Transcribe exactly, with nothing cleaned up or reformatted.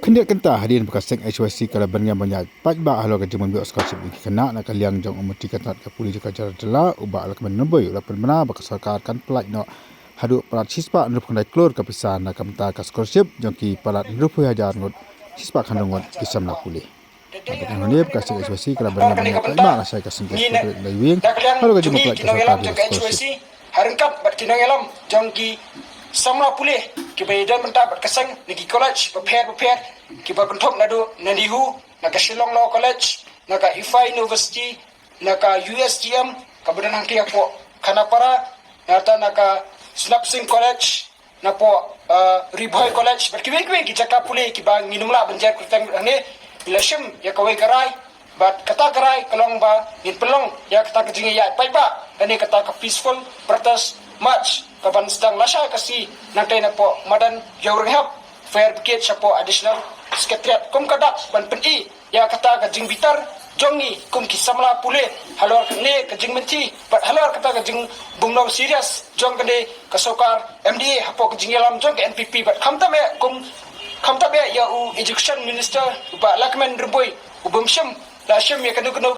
Kyndiat kynta hadien ba ka seng H Y C ka la byrngem ban ïaid paidbah halor ka jingmyntoi scholarship ïa ki khynnah, na ka liang jong u Myntri ka tnad ka pule jong ka jylla, u Bah Lahkmen Rymbui, u la pynbna ba ka sorkar kan pyllait noh haduh palat shispah hynriewphew khyndai klur ka pisa na ka bynta ka scholarship jong ki palat hynriewphew hajar ngut shispah khathynriew ngut ki samla pule. Bad hangne ba ka seng H Y C ka la byrngem ban ïaid paidbah lashai ka seng ka seng ka la ïeng halor ka jingmyntoi ka sorkar jong ka scholarship. Ha ryngkat bad ki nongïalam jong ki samla pule kiba ïadon bynta bad ka seng na ki college bapher bapher, kiba kynthup naduh na NEHU, na ka Shillong Law College, na ka IFAI University, na ka U S T M kaba don hangtei hapoh Khanapara, nangta na ka Snapsing College, napoh, uh, Ri Bhoi College bad kiwei kiwei ki jaka pule kiba ngim lah ban jer kyrteng hangne. Ngi la shim ïa kawei ka rai, bad kata ka rai ka long ba ngin pynlong ïa kata ka jingïaid paidbah, lane kata ka peaceful protest march, kaban sdang lashai ka sngi nangtei napoh madan Ïewrynghap, fire brigade shapoh Additional Secretariat, kum ka dak ban pyni ïa kata ka jingbitar jong ngi kum ki samla pule halor kane ka jingmynti bad halor kata ka jingbym long serious jong kane ka sorkar M D A hapoh ka jingïalam jong ka N P P. Bad khamtam eh kum, khamtam eh ïa u Education Minister, u Bah Lahkmen Rymbui, u bym shym la shim ïa kano kano.